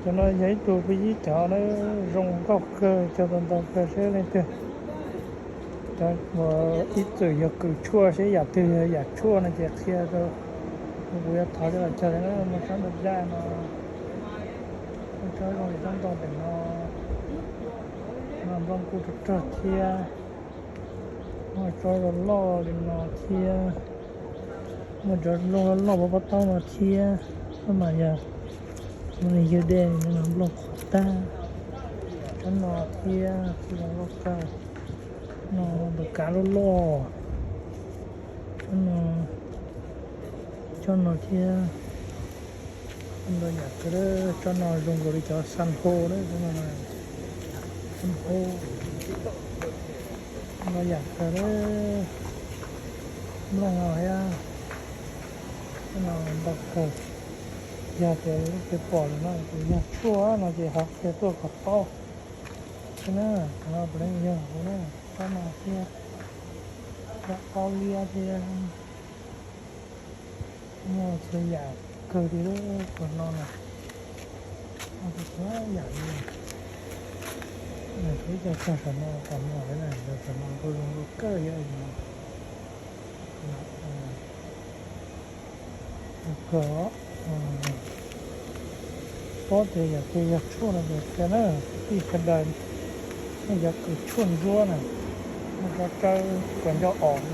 Cov no yog ib tug pib yib cov na, zoo nkauj kawg, cog tau ntau kawg seb leej twg. Cov ib txwm yog kws tshuaj seb yam twg yog yam tshuaj no ces qhia rau kuv, yuav thov coj los cog thiab na. Muaj tsob ntoo daj no, muaj tsob zoo li tsob ntoo pem no, no nplooj kuj rog rog thiab. Muaj tsob zoo loj li no thiab, muaj cov nplooj loj loj pob pob taub no thiab. Tab mas yog mus ywg dej no nplooj qhuav tag. Tsob no thiab, tsob zoo loj kawg, no npawg kav loj loj, tsob no, tsob no thiab. Ntau yam kawg, tsob no zoo nkaus li cov san hau na, tsob no san hau, ntau yam kawg. Nplooj no thiab, tsob no ntau kawg. Yog tias leej twg pom lawm no ces yog tshuaj no ces ho qhia tuaj kom paub thiab na. Qhov no puav leej yog hauv na, tsob no thiab, tsob qaub liab thiab. Muaj txhua yam kawg li lub qhov no na, muaj txhua yam li. Ib co cog saum no kom mos na, saum no kuj zoo nkauj kawg thiab no. Kawg, paub tias yam twg yog tshuaj no ces qhia na, kwv tij sawv daws. Nej cov kws tshuaj ntsuab na, nej cov tsawb kuas ncauj os,